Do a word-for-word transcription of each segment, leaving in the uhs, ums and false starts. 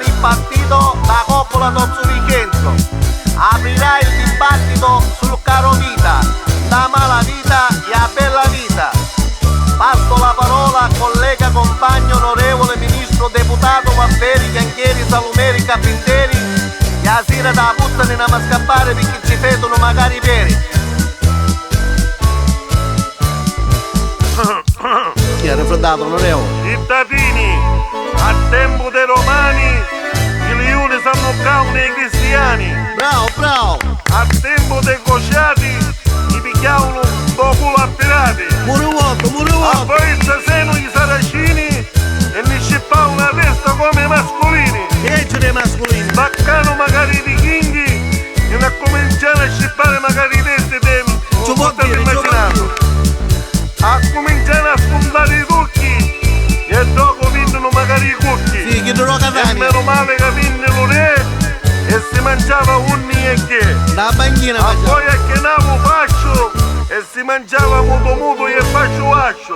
Ripartito da coppola d'Ozzu Vincenzo, aprirà il dibattito sul caro vita, la mala vita e a bella vita. Passo la parola al collega compagno onorevole ministro deputato Vamperi Chianchieri Salumeri Carpinteri, e a sira da puttani n'ama scappare picchì ci fetunu magari i peri. Chi è raffreddato, onorevole? Cittadini, a tempu dei Romani i liuni s'ammuccavanu ai cristiani. Bravo, bravo! A tempu dei Crociati i pigghiavanu ntô culu a pirati. Muri vuoto, muri vuoto! A voi trasenu i Saracini e nni scippavanu a testa comu i masculini. Peggio dei masculini! Spaccanu macari i vichinghi e n'accumincianu a scippari macari i testi dei... Ci vuol dire, ci vuol dire. Accumincianu a scuntari i tucchi e ddocu vinnunu macari i cucchi. Sì, chi droga tania. E menu mali ca vinni lu re e si manciava unni e che. Na banchina manciava. A voi acchinavu fasciu e si manciava mutu mutu e fasciu fasciu.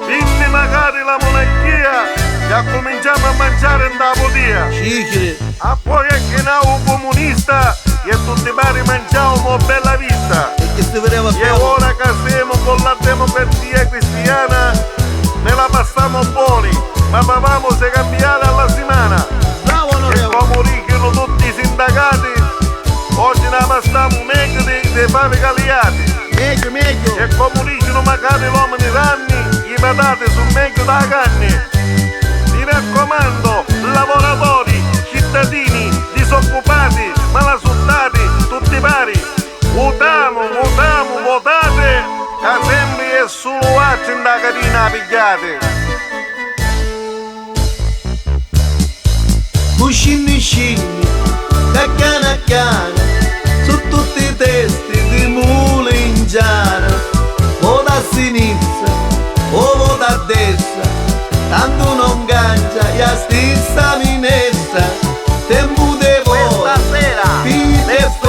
Vinni macari la munarchia e accuminciamu a manciari nta putia. Ciciri. A voi acchinavu cumunista e tutti pari manciavumu a bella vista. E chi si videva. E ora ca semu cu la democrazia cristiana, ne la passamu boni, ma pavamu se cambiari a la simana. Bravo, onorevole. E comu dicinu tutti i sindacati, oggi ne la passamu megghiu di, di fari caliati. Megghiu, megghiu. E comu dicinu macari l'omini ranni, i patati su megghiu dâ canni. Mi raccomandu, lavoratori, cittadini, disoccupati, malasuttati, tutti pari, vutamu, vutamu, votate, ca sempri e sulu vuatri nta catina pigghiati. Cu scinni scinni, ca chianu a chianu, su tutti i testi di mulingianu. Vota a sinistra o vota a destra, tantu non cancia, è a stissa minestra. Tempu de voti, festa e festa,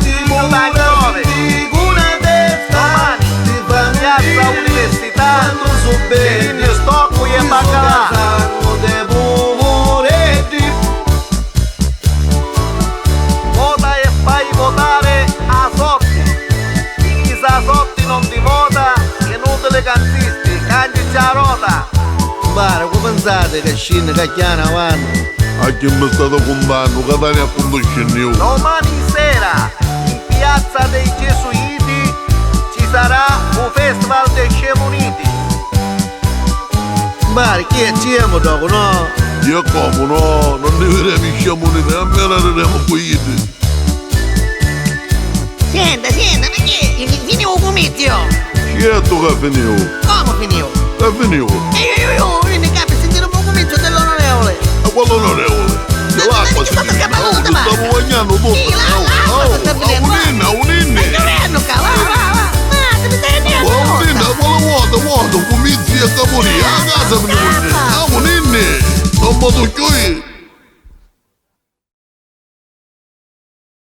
di tutti i pura, finti cu na testa, ti fannu riri quannu su beddi, su casannu de puvureddi. Vota e fai votari a sorti, picchì s'a sorti non ti vota, inutili ca nsisti, cancici a rota. Cumpari, cu pinsati ca scinni, ca chianu, avanti? A chi mi stati cuntannu? Catania a quantu scinni, oh? Domani sera, in piazza dei Gesuiti, ci sarà u festival dei Scemuniti. Cumpari, chi è? Ci jemu ddocu, no? E comu no? Non ni videmu i Scemuniti, almenu ridemu cu iddi. Senta, senta, ma chi è? Fi-, finiu u cumiziu? Certu ca finiu. Comu finiu? Ca finiu. E iu, iu, iu, vinni ccà pi sintiri un pocu u cumiziu di l'onorevoli. Ma quali onorevoli? Di l'acqua si vinni. Oh, mi stavu bagnannu tuttu. Sì, la, l'acqua si sta finennu. Avuninni, avuninni. Sta chiovennu ccà, va, va, va. Ma ti mi stai a diri. Avuninni, quali vota, vota, u cumiziu e capuria. A casa vinni. Avuninni. Non potu cchiui.